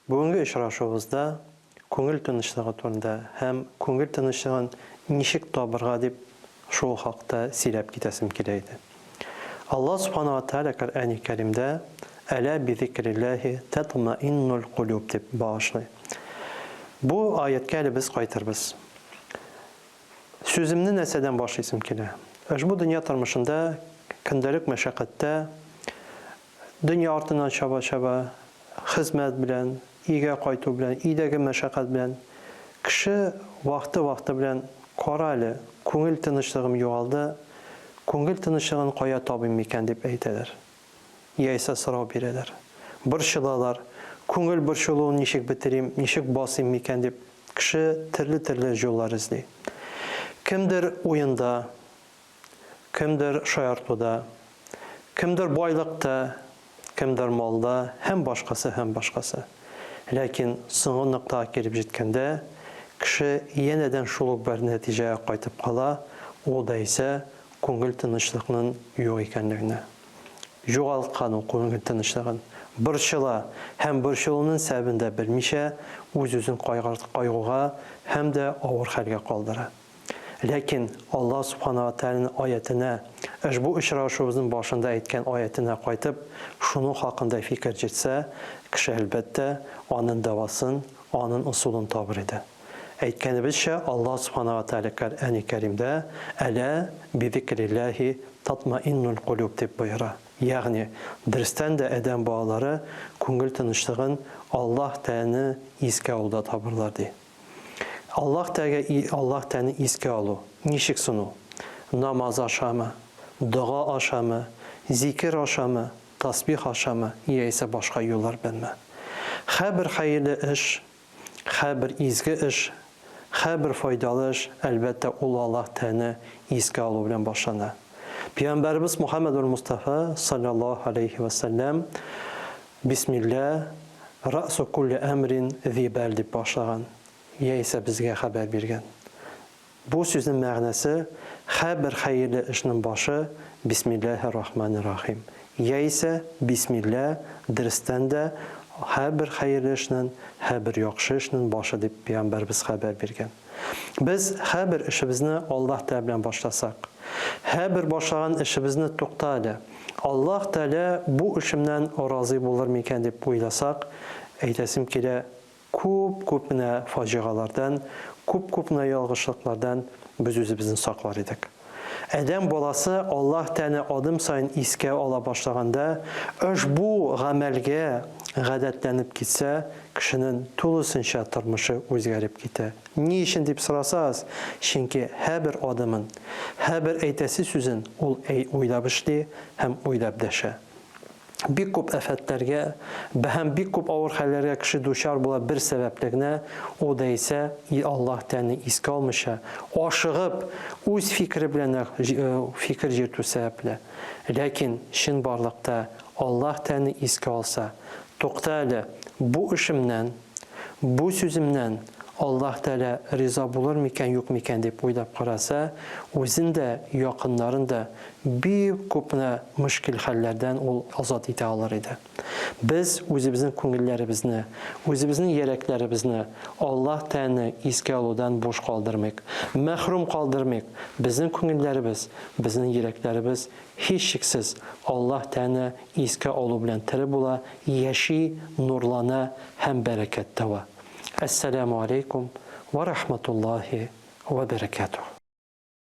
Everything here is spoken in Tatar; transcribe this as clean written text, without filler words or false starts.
Бүгенге очрашуыбызда күңел тынычлыгы турында һәм күңел тынычлыгын ничек табырга дип шул хакта сөйләп китәсем килә иде. Аллаһ Субхана ва Тәгалә Коръәни Кәримдә Әлә бизикрилләһи тәтмаиннул кулюб дип багышлый. Бу аятькә әле без кайтырбыз. Сүземне нәрсәдән башлыйсым килә? Ошбу дөнья тормышында көндәлек мәшәкатьтә Дөнья артыннан чаба-чаба, хезмәт белән, өйгә кайту белән, өйдәге мәшәкать белән кеше вакыты-вакыты белән, Кара әле, күңел тынычлыгым югалды, күңел тынычлыгын кая табыйм микән, дип әйтәләр. Яисә сорау бирәләр. Борчылалар, күңел борчылуын ничек бетерим, ничек басыйм микән, дип кеше төрле-төрле җуллар эзли. Кемдер уенда, Кемдер шаяртуда, кемдер байлыкта, кемдер малда һәм башкасы һәм башкасы. Ләкин соңгы ноктага килеп җиткәндә, кеше янәдән шул ук бер нәтиҗәгә кайтып кала, ул да исә күңел тынычлыкнын юк икәнлегенә. Югалткан ул күңел тынычлыгын. Борчыла һәм борчылуның сәбәбен дә белмичә, үз-үзен кайгуга һәм дә авыр хәлгә калдыра. Ләкин Аллаһ Субхана ва Тәгаләнең аятенә, ошбу очрашуыбызның башында әйткән аятенә кайтып, шуның хакында фикер җөртсә, кеше, әлбәттә, анын дәвасын, анын ысулын табыр иде. Әйткәнебезчә, Аллаһ Субхана ва Тәгалә Коръәни Кәримдә, Әлә бизикрилләһи татмаиннул кулюб дип боера. Ягъни, дөрестән дә адәм балалары күңел тынычлыгын Аллаһ Тәгаләне искә алуда табырлар, ди. Аллаһ Тәгаләгә и Аллаһ Тәгаләне искә алу. Ничек сон ул? Намаз ашамы, дога ашамы, зикер ашамы, тасбих ашамы яисә башка юллар беләнме? Һәрбер хәерле эш, һәрбер изге эш, һәрбер файдалы эш, әлбәттә, ул Аллаһ Тәгаләне искә алу белән башлана. Пәйгамбәребез Мухаммәдул Мустафа салләллаһу галәйһи вә сәлләм Бисмилла, раъсу кулли әмрин зи бәл дип башлаган, яисә безгә хәбәр биргән. Бу сүзнең мәгънәсе, һәрбер хәерле эшнең башы Бисмиллаһир-рахманир-рахим, яисә Бисмилла, дөрестән дә, һәрбер хәерле эшнең, һәрбер яхшы эшнең башы дип пәйгамбәребез хәбәр биргән. Без һәрбер эшебезне Аллаһ Тәгалә белән башласак, һәрбер башлаган эшебезне тукта әле, Аллаһ Тәгалә бу эшемнән разый булыр микән дип уйласак, әйтәсем килә, күп-күп менә фаҗигалардан, күп-күп менә ялгышлыклардан без үзебезне саклар идек. Адәм баласы Аллаһ Тәгаләне адым саен искә ала башлаганда, ошбу гамәлгә гадәтләнеп китсә, кешенең тулысынча тормышы үзгәреп китә. Ни өчен дип сорасагыз, чөнки һәрбер адымын, һәрбер әйтәсе сүзен ул уйлап эшли һәм уйлап дәшә. Бик күп афәтләргә һәм бик күп авыр хәлләргә кеше дучар була бер сәбәпле генә, ул да исә Аллаһ Тәгаләне искә алмыйча, ашыгып, үз фикере белән фикер йөртү сәбәпле. Ләкин чынбарлыкта Аллаһ Тәгаләне искә алса, Тукта әле, бу эшемнән, бу сүземнән Аллаһ Тәгалә риза булыр микән, юк микән дип уйлап караса, үзен дә, якыннарын да бик күп менә мөшкил хәлләрдән ул азат итә алыр иде. Без үзебезнең күңелләребезне, үзебезнең йөрәкләребезне Аллаһ Тәгаләне искә алудан буш калдырмыйк, мәхрүм калдырмыйк. Безнең күңелләребез, безнең йөрәкләребез һичшиксез Аллаһ Тәгаләне искә алу белән тере була, яши, нурлана һәм бәрәкәт таба. Әссәләмү аләйкүм вә рахматуллаһи вә бәрәкәтүһ.